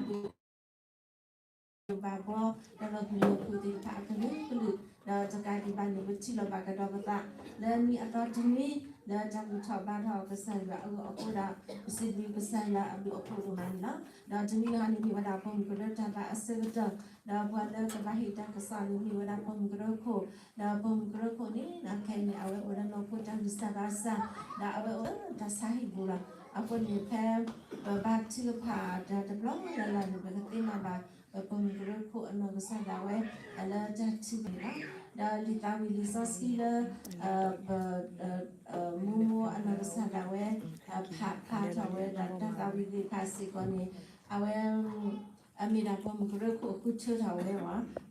ဘၣ်ဘှီ တၢ်လီၤပျံၤလီၤဖုးသ့ၣ်တဖၣ်အကလုာ်ကလုာ်, ဒီးတကးဒံးဘၣ်န့ၣ် ပထံၣ်လိာ်ဘၣ်ကဒီးပသး လၢနံၣ်အသီတနွံ လၢတၢ်ဘူၣ်ထီၣ်ဘါထီၣ်ကစၢ်ယွၤအဂီၢ်အဃိဒီး ပစံးဘျုးကစၢ်ယွၤအဘျုးအဖှိၣ်ဒိၣ်မးန့ၣ်လီၤ. ဒီးတနံၤအံၤန့ၣ် မ့ၢ်ဝဲဒၣ်ပိာ်မုၣ်ကရၢတၢ်ဘါအဆၢကတီၢ်, ဒီးပှၤလၢကဘၣ်ဟ့ၣ်တၢ်ကစီၣ်န့ၣ်မ့ၢ်ဝဲဒၣ်ပိာ်မုၣ်ကရၢခိၣ်, ဒီးပိာ်မုၣ်ကရၢခိၣ်န့ၣ် ခဲအံၤန့ၣ် အဝဲအိၣ်လၢနီၢ်ခိတၢ်ဂံၢ်စၢ်ဘါစၢ်, ဒီးအဝဲအိၣ်လၢတၢ်ဆါဟံၣ်ပူၤလီၤ. အဃိန့ၣ် ဖဲပဘါထုကဖၣ်တၢ်တဘျီလၢ်လၢ်န့ၣ် ပကသ့ၣ်နီၣ်ဘၣ် ပပိာ်မုၣ်ကရၢခိၣ်အနီၢ်ကစၢ်ဒၣ်ဝဲ လၢတၢ်ထုကဖၣ်န့ၣ်လီၤ. ဒီးလံာ်သးဝံၣ်လံာ်စီဆှံလၢ ပ မိၢ်မိၢ်အနီၢ်ကစၢ်ဒၣ်ဝဲ ဖးဖျါထီၣ်ဝဲဒၣ်တၢ်သးဝံၣ်သ့ၣ်တဖၣ်စ့ၢ်ကီးန့ၣ် အဝဲ အမ့ၢ်ဒၣ်ပိာ်မုၣ်ကရၢခိၣ်ဃုထၢထီၣ်ဝဲ,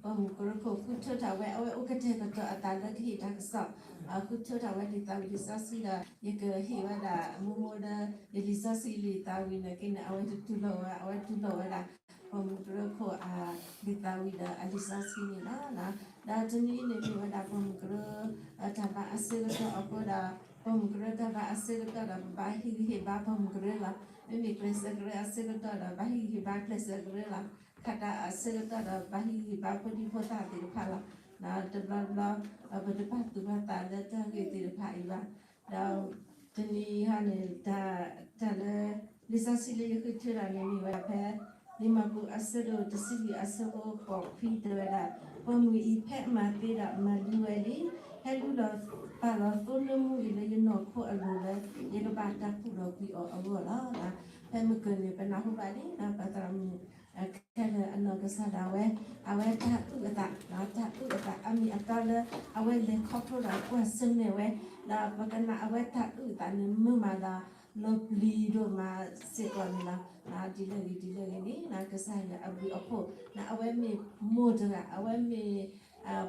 ပိာ်မုၣ်ကရၢခိၣ်ဃုထၢထီၣ်ဝဲ အဝဲအိၣ်ကတဲာ်ကတီၤအသးလၢကဟ့ၣ်တၢ်ကစီၣ်, ဃုထၢထီၣ်ဝဲလံာ်သးဝံၣ်လံာ်စီဆှံဒီး ယကဟ့ၣ်ဝဲဒၣ်မိၢ်မိၢ်လၢ ယလံာ်စီဆှံလံာ်သးဝံၣ်နာ်က့န့ၣ် အဝဲတတူၢ်လိာ်ဝဲ အဝဲတူၢ်လိာ်ဝဲဒၣ် ပိာ်မုၣ်ကရၢခိၣ်အလံာ်သးဝံၣ်ဒီးအလံာ်စီဆှံန့ၣ်လီၤ. ဒီးတနံၤအံၤန့ၣ်မ့ၢ်ဝဲဒၣ်ပိာ်မုၣ်ကရၢ တၢ်ဘါအဆၢကတီၢ်အဃိဒီး ပိာ်မုၣ်ကရၢတၢ်ဘါအဆၢကတီၢ်ဒီး ပဘၣ်ဟ့ၣ်ဂံၢ်ဟ့ၣ်ဘါပိာ်မုၣ်ကရၢလီၤ. မ့မ့ၢ်ကျဲးစၢးကရၢအဆၢကတီၢ်ဒီး ဘၣ်ဟ့ၣ်ဂံၢ်ဟ့ၣ်ဘါကျဲးစၢးကရၢလီၤ. ခးတၢ်အဆၢကတီၢ်ဒီး ဘၣ်ဟ့ၣ်ဂံၢ်ဟ့ၣ်ဘါဖိဒံဖိသၣ်သ့ၣ်တဖၣ်လီၤ. တဘျီတဘျီ ပတပာ်သူၣ်ပာ်သးလၢတၢ်ဂ့ၢ်သ့ၣ်တဖၣ်အံၤဘၣ်. ဒီးတနံၤအံၤန့ၣ် တၢ်လၢ လံာ်စီဆှံလၢယဃုထၢထီၣ်န့ၣ်မ့ၢ်ဝဲဒၣ်ဖဲ လံာ်မၢ်ကူးအဆၢဒိၣ်တဆံလွံၢ်အဆၢဖိဃိးခွံတဲဝဲဒၣ်, ပိာ်မုၣ်အံၤဖဲအမၤသ့ဒီးမၤလံဝဲလံ, ဟဲလူလီၤပာ်လီၤသိနၢမူအံၤလၢယနီၢ်ခိအလိၤလၢ ယကဘၣ်တၢ်ကူၣ်လီၤကွံာ်အီၤအဂီၢ်လီၤ. ဖဲမုၢ်ကၢၢ်န့ၣ် ပနၢ်ဟူဘၣ်လံ ပသရၣ်မုၣ် ခဲလၢာ်အနီၢ်ကစၢ်ဒၣ်ဝဲ အဝဲတၢ်အုၣ်အသး, တၢ်အုၣ်အသး အမ့ၢ်အတီလၢ အဝဲလဲၤခီဖျိဒီးကွၢ်ဆၢၣ်မဲာ်ဝဲ, ဒီးပကနၣ်အဝဲတၢ်အုၣ်အသးန့ၣ် မုာ်မးဒီး လီၤပျံၤဒိၣ်မးစ့ၢ်ကီးန့ၣ်လီၤ. ဒ်လဲၣ်ဂ့ၤဒ်လဲၣ်ဂ့ၤန့ၣ် ကစၢ်ယွၤအဘျုးအဖှိၣ် အဝဲမ့ၢ်မိၢ်တဂၤ, အဝဲမ့ၢ်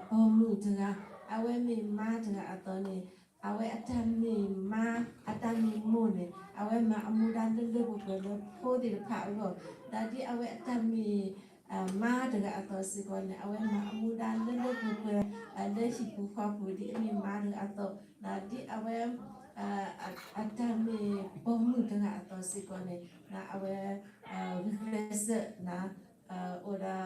ပိာ်မုၣ်တဂၤ, အဝဲမ့ၢ်မါတဂၤအသိးန့ၣ် အဝဲအတၢ်မ့ၢ်မါ အတၢ်မ့ၢ်မိၢ်န့ၣ် အဝဲမၤအမူဒါလၢလၢပှဲၤပှဲၤလၢဖိသ့ၣ်တဖၣ်အဂီၢ်, ဒီးဒ်အဝဲအတၢ်မ့ၢ် မါတဂၤအသိးစ့ၢ်ကီးန့ၣ် အဝဲမၤအမူဒါလၢလၢပှဲၤပှဲၤ လၢဟံၣ်ပူၤဃီပူၤ ဒ်အမ့ၢ်မါတဂၤအသိး, ဒ်အဝဲ အတၢ်မ့ၢ်ပိာ်မုၣ်တဂၤအသိးစ့ၢ်ကီးန့ၣ် အဝဲ ဂုာ်ကျဲးစၢး အိၣ်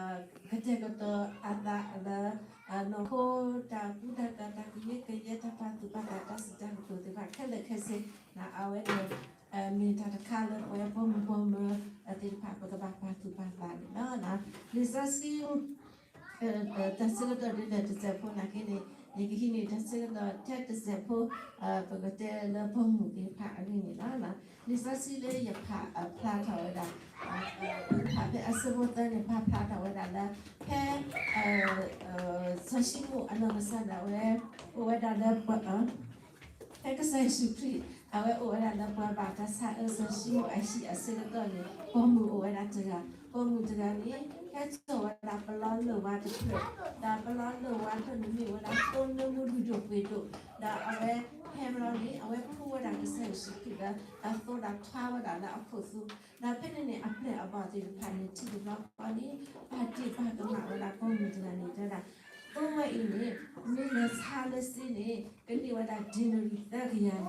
ဒီးကတဲာ်ကတီၤအသးလၢ နီၢ်ခိတၢ်ကူတၢ်ကၤ တၢ်ကယၢကယဲ တၢ်ပာ်သူၣ်ပာ်သး တၢ်စံးတၢ်ကတိၤသ့ၣ်တဖၣ်ခဲလၢာ်ခဲဆ့ အဝဲန့ၣ် မ့ၢ်တၢ်တခါလၢပဝဲပိာ်မုၣ်ပိာ်မၢၤသ့ၣ်တဖၣ် ပကဘၣ်ပာ်သူၣ်ပာ်သးန့ၣ်လီၤ. လံာ်စီဆှံ တၢ်ဆၢကတီၢ်ဒ်လဲၣ်တစဲးဖိနာ်က့န့ၣ် ယကဟံးန့ၢ်တၢ်ဆၢကတီၢ်ထဲတစဲးဖိ ပကတဲလၢပိာ်မုၣ်သ့ၣ်တဖၣ်အဂ့ၢ်န့ၣ်လီၤ. လံာ်စီဆှံလၢယဖးဖျါထီၣ်ဝဲဒၣ် ဖးဖဲအဆၢဖိသၢန့ၣ် ဖးဖျါထီၣ်ဝဲဒၣ်လၢ ဖဲ စီၤၡံမိၣ်အနီၢ်ကစၢ်ဒၣ်ဝဲ အိၣ်ဝဲဒၣ်လၢ ဖဲကစၢ်ယ့ၣ်ၡူးခရံာ် အဝဲအိၣ်ဝဲဒၣ်လၢပှၤဘၣ်တၢ်ဆါအၢစီၤၡံမိၣ်အဟံၣ်အဆၢကတီၢ်န့ၣ် ပိာ်မုၣ်အိၣ်ဝဲဒၣ်တဂၤ, ပိာ်မုၣ်တဂၤန့ၣ် ဟဲစိာ်ဝဲဒၣ်ပလီလၢၢ်ဝါတဖျၢၣ်, ဒီးပလီလၢၢ်ဝါတဖျၢၣ်န့ၣ်မ့ၢ်ဝဲဒၣ်သိနၢမူလုၢ်ဒိၣ်ပှ့ၤဒိၣ်, ဒီးအဝဲဟဲဘျီန့ၣ် အဝဲဖှူဝဲဒၣ်ကစၢ်ယ့ၣ်ၡူးခရံာ်လၢအသိဒီးထွါဝဲဒၣ်လၢအခိၣ်သူ, ဒီးဖဲန့ၣ်န့ၣ် အပျဲၢ်အဘီၣ်သ့ၣ်တဖၣ်န့ၣ် ထံၣ်တဘျီဃီန့ၣ် ပာ်တ့ၢ်ပာ်ကမၣ်ဝဲဒၣ်ပိာ်မုၣ်တဂၤန့ၣ် တဲဒၣ် သိဝဲအံၤန့ၣ် မ့ၢ်လဲၤဆါလၢစ့န့ၣ် ကန့ၢ်ဝဲဒၣ်ဒံၣ်နရံၣ်သၢကယၤလီၤ. က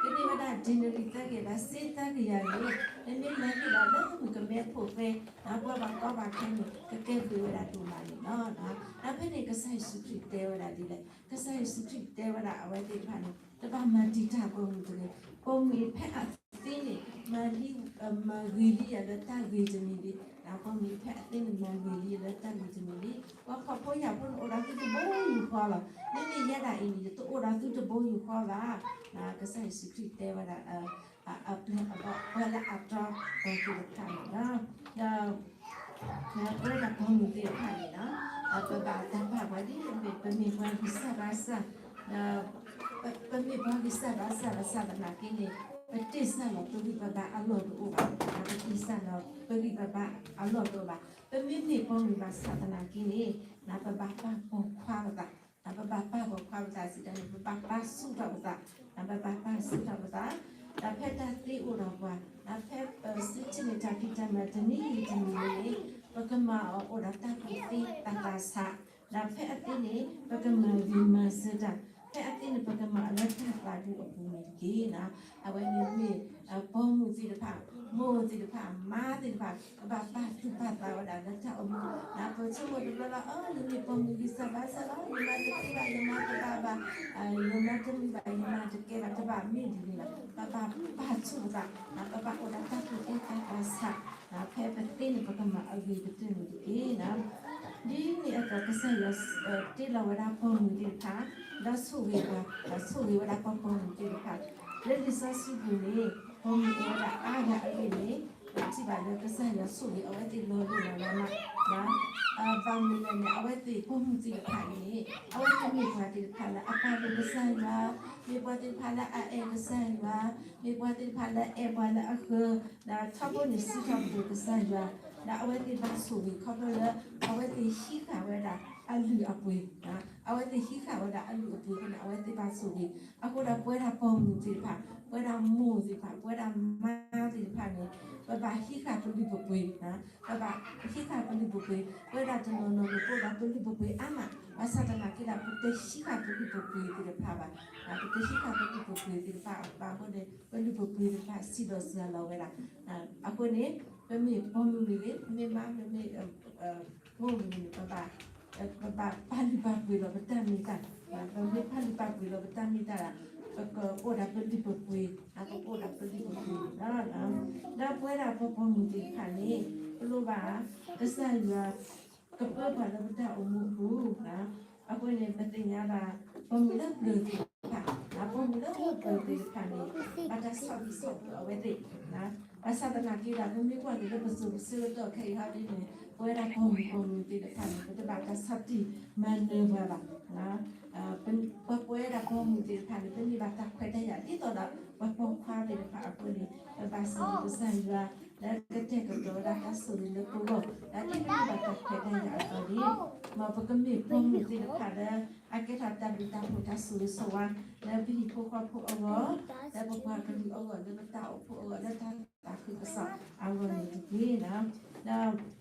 န့ၢ်ဝဲဒၣ်ဒံၣ်နရံၣ်သၢကယၤဒီးစ့သၢကယၤန့ၣ် နမ့ၢ်လဲၤဟ့ၣ်လီၤလၢမုၣ်ကမဲဖိဃဲ ဒီးပှၤဘၣ်ကီဘၣ်ခဲန့ၣ် ကကဲဘျုးဝဲဒၣ်ဒိၣ်မးန့ၣ်လီၤ. ဒီးဖဲန့ၣ် ကစၢ်ယ့ၣ်ၡူးခရံာ်တဲဝဲဒၣ်ဒ်လဲၣ်, ကစၢ်ယ့ၣ်ၡူးခရံာ်တဲဝဲဒၣ်အဝဲသ့ၣ်တဖၣ်န့ၣ် တဘၣ်မၤတံာ်တာ်ပိာ်မုၣ်တဂ့ၤ, ပိာ်မုၣ်အံၤဖဲအသ့န့ၣ် မၤလံ မၤဂ့ၤလံယၤလၢတၢ်ဂ့ၤတမံၤလံ, ပိာ်မုၣ်အံၤဖဲအသ့န့ၣ် မၤဂ့ၤလံယၤလၢတၢ်ဂ့ၤတမံၤလံ, ပှၤဖှီၣ်ဖိယာ်ဖိန့ၣ် အိၣ်ဒီးသုတဘိယူၢ်ဃီလီၤ. မ့မ့ၢ်ယဲဒၣ်အံၤန့ၣ် ယတအိၣ်ဒီးသုတဘိယူၢ်ဃီဘၣ်. ကစၢ်ယ့ၣ်ၡူးခရံာ်တဲဝဲဒၣ် အပျဲၢ်အဘီၣ် ပှၤလၢအတီအလိၤသ့ၣ်တဖၣ်န့ၣ်လီၤ. ဒီး ပဝဲဒၣ်ပိာ်မုၣ်သ့ၣ်တဖၣ်န့ၣ်လီၤ, ပဘၣ်တၢ်ပာ်ပှၤဒ်အမ့ၢ် ပမ့ၢ်ပှၤဂံၢ်စၢ်ဘါစၢ်, ဒီး ပမ့ၢ်ပှၤဂံၢ်စၢ်ဘါစၢ်ဘၣ်ဆၣ်သနာ်က့န့ၣ် ပတ့ၢ်စၢ်လီၤပဂံၢ်ပဘါအလီၢ်တအိၣ်ဘၣ်, ပတ့ၢ်စၢ်လီၤပဂံၢ်ပဘါအလီၢ်တအိၣ်ဘၣ်. ပမ့မ့ၢ်ပိာ်မုၣ်ဘၣ်ဆၣ်သနာ်က့န့ၣ် ပဘၣ်ပာ်ပိာ်ခွါပသး, ပဘၣ်ပာ်ပိာ်ခွါပသးစံးတၢ်န့ၣ် ပဘၣ်ပာ်ဆူၣ်ထီၣ်ပသး, ပဘၣ်ပာ်ဆူၣ်ထီၣ်ပသး, ဒီးဖဲတၢ်သ့အိၣ်ဒီးပှၤ, ဒီးဖဲပစုထံၣ်န့ၢ်တၢ်ဖံးတၢ်မၤတနံၤတနံၤန့ၣ် ပကမၤအီၤအိၣ်ဒီးတၢ်ကူၣ်သ့တၢ်သးဆး, ဒီးဖဲအသ့န့ၣ် ပကမၤဂ့ၤမၤစၢၤတၢ်, ဖဲအသ့န့ၣ် ပကမၤအီၤလၢတၢ်သးဒူအပူၤန့ၣ်တက့ၢ်. အဝဲန့ၣ်မ့ၢ် ပိာ်မုၣ်သ့ၣ်တဖၣ်, မိၢ်သ့ၣ်တဖၣ်, မါသ့ၣ်တဖၣ်, ကဘၣ်ပာ်သူၣ်ပာ်သးဝဲဒၣ်လၢတၢ်အိၣ်မူ, ဒီးပဆိကမိၣ်တဘျီလၢ အၢ ယမ့ၢ်ပိာ်မုၣ်ဂံၢ်စၢ်ဘါစၢ်လီၤ, ယမၤတသ့ဘၣ်, ယမၤတဘၣ်ဘၣ်, ယမၤတမုာ်ဘၣ်, ယမၤတကဲဘၣ်, တဘၣ်မ့ၢ်ဒ်န့ၣ်ဘၣ်. ပဘၣ်ပာ်သူၣ်ပာ်သး, ပဘၣ်အိၣ်ဒီးတၢ်သူၣ်အ့ၣ်သးသးဆး, ဖဲပသ့န့ၣ် ပကမၤအဂ့ၤကတၢၢ်န့ၣ်တက့ၢ်. ဒ်န့ၣ်အသိး ကစၢ်ယွၤတ့လီၤဝဲဒၣ်ပိာ်မုၣ်သ့ၣ်တဖၣ်, ဒီးဆိၣ်ဂ့ၤပှၤ, ဒီးဆိၣ်ဂ့ၤဝဲဒၣ်ပှၤပိာ်မုၣ်သ့ၣ်တဖၣ်, လၢလံာ်စီဆှံပူၤန့ၣ် ပိာ်မုၣ်အိၣ်ဝဲဒၣ်အါဂၤအဂ့ၢ်န့ၣ်, ပထံၣ်ဘၣ်လၢကစၢ်ယွၤဆိၣ်ဂ့ၤအဝဲသ့ၣ်လီၤလိၤလီၤလးမး, ဘၣ်မနုၤလဲၣ်န့ၣ် အဝဲသ့ၣ်ပိာ်မုၣ်သ့ၣ်တဖၣ်အံၤန့ၣ် အဝဲသ့ၣ်မ့ၢ်ပှၤသ့ၣ်တဖၣ်လၢအပာ်ဒိၣ်ကစၢ်ယွၤ, မ့ၢ်ပှၤသ့ၣ်တဖၣ်လၢအအဲၣ်ကစၢ်ယွၤ, မ့ၢ်ပှၤသ့ၣ်တဖၣ်လၢအအဲၣ်ပှၤလၢအဃၢၤ, ဒီးထီဘိန့ၣ်စံးထီၣ်ပတြၢၤကစၢ်ယွၤ, ဒီးအဝဲသ့ၣ်ဘၣ်ဆိၣ်ဂ့ၤခီဖျိလၢ အဝဲသ့ၣ်ဟံးဃာ်ဝဲဒၣ်အလုၢ်အပှ့ၤ, အဝဲသ့ၣ်ဟံးဃာ်ဝဲဒၣ်အလုၢ်အပှ့ၤအဃိန့ၣ် အဝဲသ့ၣ်ဘၣ်ဆိၣ်ဂ့ၤ, အဃိဒီးပဝဲဒၣ်ပိာ်မုၣ်သ့ၣ်တဖၣ်, ပဝဲဒၣ်မိၢ်သ့ၣ်တဖၣ်, ပဝဲဒၣ်မါသ့ၣ်တဖၣ်န့ၣ် ပဘၣ်ဟံးဃာ်ပလုၢ်ပပှ့ၤ, ပဘၣ်ဟံးဃာ်ပလုၢ်ပပှ့ၤ, ပဝဲဒၣ်တနီၤနီၤန့ၣ် ပအိၣ်ဒီးပလုၢ်ပပှ့ၤအါမး, ဘၣ်ဆၣ်သနာ်က့ဒီး ပတဟံးဃာ်ပလုၢ်ပပှ့ၤသ့ၣ်တဖၣ်ဘၣ်, ပတဟံးဃာ်ပလုၢ်ပပှ့ၤသ့ၣ်တဖၣ်ဘၣ်အဃိန့ၣ် ပလုၢ်ပပှ့ၤသ့ၣ်တဖၣ်စံးဒီးစှၤလီၤဝဲဒၣ်, အဃိန့ၣ် ပမ့ၢ်ပိာ်မုၣ်မ့ၢ်ဂ့ၤ, ပမ့ၢ်မါ, ပမ့ၢ် မိၢ်မ့ၢ်ဂ့ၤန့ၣ် ပဘၣ်, ပဘၣ်ပာ်လုၢ်ပာ်ပှ့ၤလီၤပတၢ်မ့ၢ်တၢ်, ပမ့ၢ်ပာ်လုၢ်ပာ်ပှ့ၤလီၤပတၢ်မ့ၢ်တၢ်ဒီး ပကအိၣ်ဒီးပလုၢ်ပပှ့ၤ, ပကအိၣ်ဒီးပလုၢ်ပပှ့ၤလီၤ. ဒီးပဝဲဒၣ်ပပိာ်မုၣ်သ့ၣ်တဖၣ်န့ၣ် ပလိၣ်ဘၣ် ကစၢ်ယွၤ ကပၢပှၤလၢပတၢ်အိၣ်မူအပူၤ, အဃိန့ၣ် ပသ့ၣ်ညါဘၣ် ပိာ်မုၣ်လၢပျၢၤသ့ၣ်တဖၣ်, ပိာ်မုၣ်လၢပျၢၤသ့ၣ်တဖၣ်န့ၣ် ဘၣ်တၢ်ဆီၣ်ဘံၣ်ဆီၣ်ဘၢအဝဲသ့ၣ်, ဘၣ်ဆၣ်သနာ်က့ဒီး ပမ့ၢ်ကွၢ်က့ၤလၢပစိၤပဆၢကတီၢ်ခဲအံၤဟီဒ်န့ၣ် ပဝဲဒၣ်ပိာ်မုၣ်ပိာ်မုၣ်သ့ၣ်တဖၣ်န့ၣ် ပတဘၣ်တၢ်ဆီၣ်တံၢ်မၤနၢၤပှၤဘၣ်. ပဝဲဒၣ်ပိာ်မုၣ်သ့ၣ်တဖၣ်န့ၣ် ပန့ၢ်ဘၣ်တၢ်ခွဲးတၢ်ယာ်ဒ်သိးဒီး ပှၤပိာ်ခွါသ့ၣ်တဖၣ်အဃိန့ၣ် ပဘၣ်စံးဘျုးကစၢ်ယွၤ လၢကတဲာ်ကတီၤဝဲဒၣ်တၢ်ဆိၣ်ဂ့ၤလၢပဂီၢ်, ဒီးဒ်ပန့ၢ်ဘၣ်တၢ်ခွဲးတၢ်ယာ်အသိးန့ၣ် မ်ပကမ့ၢ်ပိာ်မုၣ်သ့ၣ်တဖၣ်လၢ အကဲထီၣ်တၢ်ဘျုးတၢ်ဖှိၣ်တၢ်ဆိၣ်ဂ့ၤဆိၣ်ဝါ လၢပဟံၣ်ဖိဃီဖိအဂီၢ်, လၢပပှၤကလုာ်အဂီၢ်, လၢပတၢ်အိၣ်ဖှိၣ်အဂီၢ်, လၢတၢ်သးခုကစီၣ်အဂီၢ်န့ၣ်တက့ၢ်.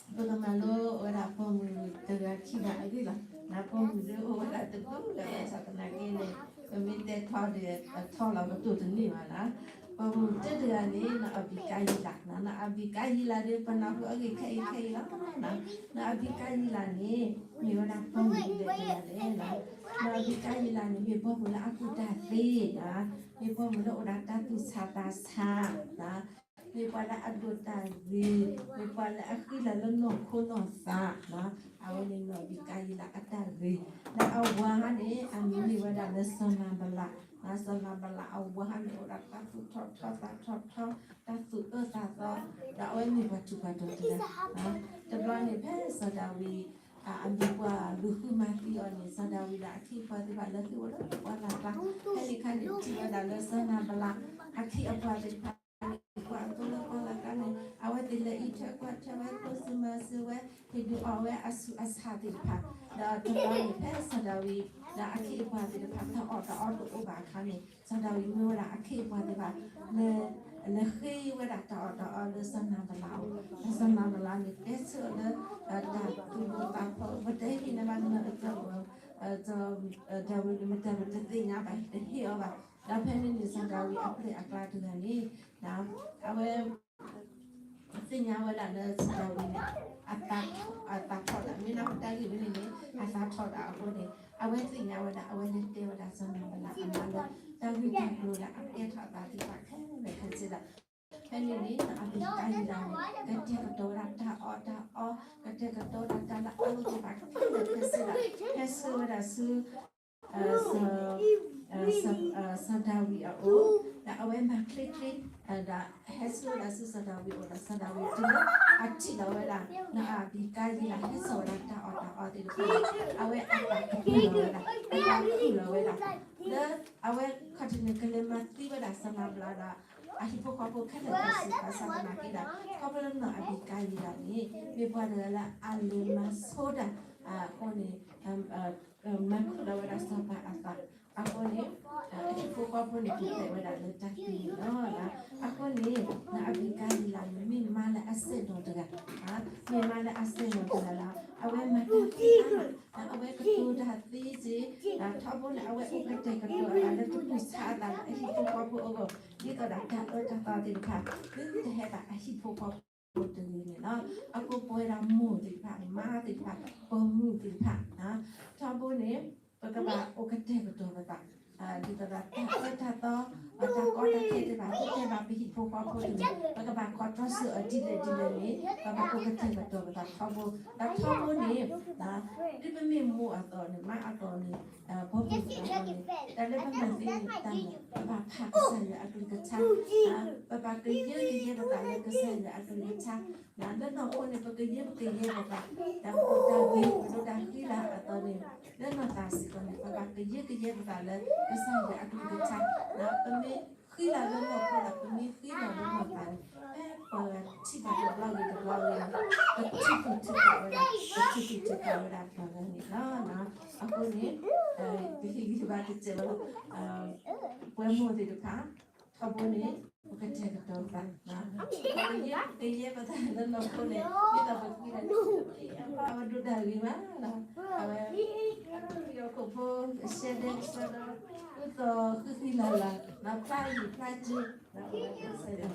ဒီး ပကမၤလိဝဲဒၣ်ပိာ်မုၣ်တဂၤခံဂၤအဂ့ၢ်လီၤ. ပိာ်မုၣ်ဒ်အိၣ်ဝဲဒၣ်တဘျုးဂၤ ဘၣ်ဆၣ်သနာ်က့န့ၣ် ပမ့ၢ်တဲထီဒီး ထီလီၤပတိၢ်တန့ၢ်ဘၣ်လီၤ. ပိာ်မုၣ်တဂၤန့ၣ် နီၢ်အဘံကါယံလး, နီၢ်အဘံကါယံလးဒီး ပနၢ်ဟူအဂ့ၢ်ခဲအံၤခဲအံၤလီၤ. နီၢ်အဘံကါယံလးန့ၣ် မ့ၢ်ဝဲဒၣ်ပိာ်မုၣ်ဒ်လဲၣ်ဒ်လဲၣ်. နီၢ်အဘံကါယံလးန့ၣ် မ့ၢ်ပိာ်မုၣ်လၢအကူၣ်တၢ်သ့, မ့ၢ်ပိာ်မုၣ်လၢအိၣ်ဒီးတၢ်သူၣ်ဆးသးဆး မ့ၢ်ပှၤလၢအဒိးတၢ်ဂ့ၤ, မ့ၢ်ပှၤလၢအဃံလၤလၢနီၢ်ခိနီၢ်သး, အဝဲန့ၣ်နီၢ်အဘံကါယံလးအတၢ်ဂ့ၤ, ဒီးအဝၤဟါန့ၣ် အမံၤမ့ၢ်ဝဲဒၣ်လၢစီၤနၤဘလး, စီၤနၤဘလးအဝၤဟါန့ၣ်အိၣ်ဒီးတၢ်သူၣ်ထီၣ်ထီသးထီထီ, တၢ်သူၣ်အၢသးသီ, ဒီးအဝဲမ့ၢ်ပှၤထူးပှၤတီၤတဂၤ, တဘျီန့ၣ်ဖဲစီၤဒၤဝံး အမ့ၢ်ပှၤလူၤဃုမၤသံအီၤန့ၣ် စီၤဒၤဝံးဒီးအခ့အပှၤသ့ၣ်တဖၣ်လဲၤဃ့ဝဲလၢပှၢ်လၢ်ကျါ, ဖဲန့ၣ်အခါန့ၣ် ထံၣ်ဝဲဒၣ်လၢစီၤနၤဘလး အခ့အပှၤသ့ၣ်တဖၣ်န့ၣ် ကွၢ်အသိလၢပှၢ်လၢ်ကျါန့ၣ် အဝဲသ့ၣ်လဲၤအံးထွဲကွၢ်ထွဲဝဲ ကျိၣ်စၢၤမၤစၢၤဝဲ ဟ့ၣ်ဒုးအီၣ်ဝဲအဆူးအဆါသ့ၣ်တဖၣ်, ဒီးတဘျီန့ၣ်ဖဲစီၤဒၤဝံး ဒီးအခ့အပှၤသ့ၣ်တဖၣ် တၢ်အီၣ်တၢ်အီတအိၣ်ဘၣ်အခါန့ၣ် စီၤဒၤဝံးမၢဝဲဒၣ်အခ့အပှၤသ့ၣ်တဖၣ် လဲၤဃ့ဝဲဒၣ်တၢ်အီၣ်တၢ်အီလၢစီၤနၤဘလးအအိၣ်, ဒီးစီၤနၤဘလးန့ၣ် တဲဆၢအီၤလၢ တၢ်သူၣ်ဒိၣ်သးဖျိး ပတဲဟ့ၣ်န့ၢ်ဘၣ်နၢၤအကၠီ စီၤဒၤဝံးန့ၣ် မတၤတသ့ၣ်ညါဘၣ် တဟ့ၣ်အီၤဘၣ်. ဒီးဖဲန့ၣ်န့ၣ် စီၤဒၤဝံးအပျဲၢ်အကျါတဂၤန့ၣ် အဝဲ သ့ၣ်ညါဝဲဒၣ်လၢစီၤဒၤဝံးန့ၣ် အသးထီၣ်တၢ် မ့ၢ်နီၢ်တၢ်ဂ့ၢ်ဝဲန့ၣ်န့ၣ် အသးထီၣ်တၢ်အဃိန့ၣ် အဝဲသ့ၣ်ညါဝဲဒၣ် အဝဲလဲၤတဲဝဲဒၣ်စီၤနၤဘလးအမါလၢ တၢ်ဂ့ၢ်တၢ်ကျိၤလၢအကဲထီၣ်အသးသ့ၣ်တဖၣ်ခဲလၢာ်ခဲဆ့ဒီး ဖဲန့ၣ်န့ၣ် နီၢ်အဘံကါယံလးန့ၣ် ကတဲာ်ကတီၤဝဲဒၣ်တၢ်အီၣ်တၢ်အီ ကတဲာ်ကတီၤဝဲဒၣ်တၢ်လၢအလိၣ်သ့ၣ်တဖၣ်ခဲလၢာ်ခဲဆ့ဒီး ဟဲဆှၢဝဲဒၣ်ဆူ စီၤဒၤဝံးအအိၣ် ဒီးအဝဲမၤချ့ချ့ ဒီးဟဲဆှၢဝဲဒၣ်ဆူစီၤဒၤဝံးအအိၣ်ဒီး စီၤဒၤဝံးတုၤလၢအထံၣ်လီၤဝဲဒၣ် နီၢ်အဘံကါယံလး ဟဲစိာ်ဝဲဒၣ်တၢ်အီၣ်တၢ်အီသ့ၣ်တဖၣ်န့ၣ် အဝဲအသးကပူၤလီၤဝဲဒၣ် အသးခုၣ်လီၤဝဲဒၣ် လၢအဝဲခီၣ်ထံးန့ၣ် ကလဲၤမၤသံဝဲဒၣ်စီၤနၤဘလးဒီး အဟံၣ်ဖိဃီဖိခဲလၢာ်ခဲဆ့ ဘၣ်ဆၣ်သနာ်က့ဒီး ခီဖျိလၢနီၢ်အဘံကါယံလးန့ၣ် မ့ၢ်ပှၤတဂၤလၢအလဲၤမၤဆိတၢ်အဃိန့ၣ် မၤခုၣ်လီၤဝဲဒၣ်စီၤပၤအသး အဃိန့ၣ် အဟံၣ်ဖိဃီဖိန့ၣ် ကတဲာ်ဝဲဒၣ်လၢတၢ်သံန့ၣ်လီၤ. အဃိန့ၣ် နီၢ်အဘံကါယံလးန့ၣ် မ့ၢ်မါလၢ အစဲၣ်နီၤတဂၤ, မ့ၢ်မါလၢအစဲၣ်နီၤတဂၤလီၤ. အဝဲမၤတၢ်သ့အါမး, အဝဲကတိၤတၢ်သ့စ့ၢ်, ထီဘိန့ၣ် အဝဲအိၣ်ကတဲာ်ကတီၤအသးလၢတၢ်ကူၣ်ဆါအသးလၢအဟံၣ်ဖိဃီဖိအဂီၢ်, ဒ်သိးဒီးတၢ်အၢတၢ်သီသ့ၣ်တဖၣ် သုတဟဲဘၣ်အဟံၣ်ဖိဃီဖိတဂ့ၤန့ၣ်လီၤ. အဃိပဝဲဒၣ်မိၢ်သ့ၣ်တဖၣ်, မါသ့ၣ်တဖၣ်, ပိာ်မုၣ်သ့ၣ်တဖၣ်, ထီဘိန့ၣ် ပကဘၣ်အိၣ်ကတဲာ်ကတီၤပသး ဒ်သိးဒီးတၢ်အၢတၢ်သီ, တၢ်ကီတၢ်ခဲသ့ၣ်တဖၣ် ပတဲဘၣ်ပဟံၣ်ဖိဃီဖိတဂ့ၤ, ပကဘၣ်ကိးတြီဆၢအီၤဒ်လဲၣ်ဒ်လဲၣ်န့ၣ် ပဘၣ်အိၣ်ကတဲာ်ကတီၤပသးထီဘိ, ဒီးထီဘိန့ၣ် ဒ်ပမ့ၢ်မိၢ်အသိးန့ၣ် မါအသိးန့ၣ် ပိာ်မုၣ်အသိးန့ၣ် တၢ်လၢပမၤသ့န့ၣ် တၢ်န့ၣ် ပဘၣ်ဖးကစၢ်ယွၤအကလုၢ်ကထါ, ပဘၣ်ကယၢကယဲပသးလၢကစၢ်ယွၤအကလုၢ်ကထါ, လၢနီၢ်ခိန့ၣ် ပကယၢပကယဲပသး, တၢ်ပဒိၣ်တၢ်ဂ့ၤ ပဒိၣ်တၢ်ဃံလၤအသိးန့ၣ် လၢနီၢ်သးစ့ၢ်ကီးန့ၣ် ပဘၣ်ကယၢကယဲပသးလၢကစၢ်ယွၤအကလုၢ်ကထါ, ပမ့ၢ်ဃံလၤလၢနီၢ်ခိဒီး ပမ့ၢ်ဃံလၤလၢနီၢ်သးန့ၣ် ဖဲပှၤဂၤထံၣ်ဘၣ်တဘျီဂ့ၤတဘျီဂ့ၤန့ၣ် ပထံၣ်ထူၣ်ထံၣ်ကီဝဲဒၣ်, ပထံၣ်ထူၣ်ထံၣ်ကီဝဲဒၣ်ပှၤဂၤန့ၣ်လီၤ. အဃိန့ၣ် ပဟ့ၣ်ဂံၢ်ဘါတစဲးလီၤ, ပှၤမိၢ်သ့ၣ်တဖၣ် ထီဘိန့ၣ် ပကတဲာ်ကတီၤပသး, ပကယဲပသးလၢနီၢ်ခိန့ၣ် ဒ်သိးပဃံလၤ အဝဲဒိၣ်တၢ်ဂ့ၤမးလီၤ, အဝဲ ဟံၣ်ဖိဃီဖိ ကဆှဲဒဲကဆှဲဒီ ဒ်သိးဃံဃံလၤလၤ ဖျါယံာ်ဖျါစ့ၤ လီၤ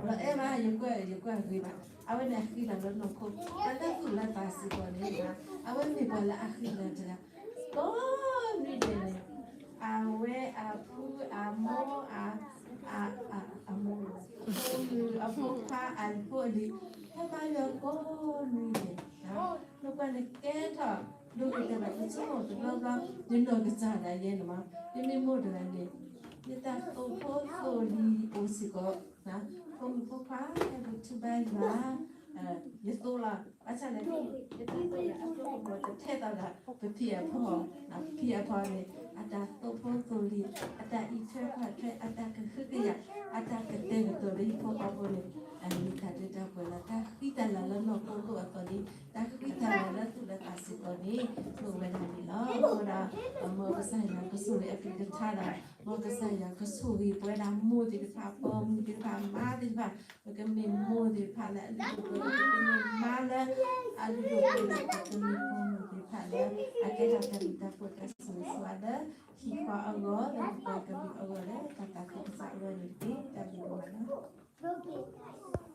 အဲၣ်မး ယကွၢ် ယကွၢ်ဂ့ၤဘၣ်, အဝဲန့ၣ်အဃံလၤလၢနီၢ်ခိ, တၢ်လၢသူၣ်လၢသးစ့ၢ်ကီးန့ၣ် အဝဲမ့ၢ်ပှၤလၢအဃံလၤတဂၤ, ကိးနွံဒဲးန့ၣ် အဝဲအဖိအမိၢ် အ အမိၢ် အဖိမုၣ် အဖိခွါ အဖိအလံၤ ဟဲဘါယွၤကိးနွံဒဲး, နကွၢ်န့ၣ်ကဲထီၣ် ဒိၣ်ကတၢၢ်ဘၣ် ယဆိကမိၣ်တဘျီဘျီ ယနီၢ်ကစၢ်ဒၣ်ယဲန့ၣ်မး, ယမ့ၢ်မိၢ်တဂၤန့ၣ် ယတၢ်သိၣ်ဖိသိၣ်လံၤအိၣ်စ့ၢ်ကီး, ဖိမုၣ်ဖိခွါ ဟဲပထူဘါယွၤ ယသိၣ်လီၤ, ဘၣ်ဆၣ်န့ၣ် ယတၢ်သိၣ်လံၤအသိၣ်ကမီၤတထဲသိးဒီး ပဖံအဖီ, ပဖံအဖီန့ၣ် အတၢ်သိၣ်ဖိသိၣ်လံၤ အတၢ်အံးထွဲကွၢ်ထွဲ အတၢ်ကဟုကယာ် အတၢ်ကတဲာ်ကတီၤလၢဟံၣ်ဖိဃီဖိန့ၣ် အမ့ၢ်တၢ်ဒဲတၢ်ပှဲၤလီၤ. တၢ်ဃံတၢ်လၤလၢနီၢ်ခိဒိၣ်အသိးန့ၣ် တၢ်ဃံတၢ်လၤလၢသူၣ်လၢသးစ့ၢ်ကီးန့ၣ် အိၣ်ဝဲဒၣ်န့ၣ်လီၤ. အဃိဒီး မ်ကစၢ်ယွၤကဆိၣ်ဂ့ၤအကလုၢ်ကထါဒီး မ်ကစၢ်ယွၤကဆိၣ်ဂ့ၤပဝဲဒၣ်မိၢ်သ့ၣ်တဖၣ် ပိာ်မုၣ်သ့ၣ်တဖၣ် မါသ့ၣ်တဖၣ် ပကမ့ၢ်မိၢ်သ့ၣ်တဖၣ်လၢအလုၢ်ဒိၣ်ပှ့ၤဒိၣ် ပကမ့ၢ်မါလၢအလုၢ်ဒိၣ်ပှ့ၤဒိၣ် ပကမ့ၢ်ပိာ်မုၣ်သ့ၣ်တဖၣ်လၢ အကဲထီၣ်တၢ်ဘျုးတၢ်ဖှိၣ်တၢ်ဆိၣ်ဂ့ၤဆိၣ်ဝါလၢ ဟံၣ်ဃီအဂီၢ် လၢပပှၤကလုာ်အဂီၢ်လၢတၢ်သးခုကစီၣ်အဂီၢ်န့ၣ်တက့ၢ်. တၢ်ဘျုးဒိၣ်မးလီၤ.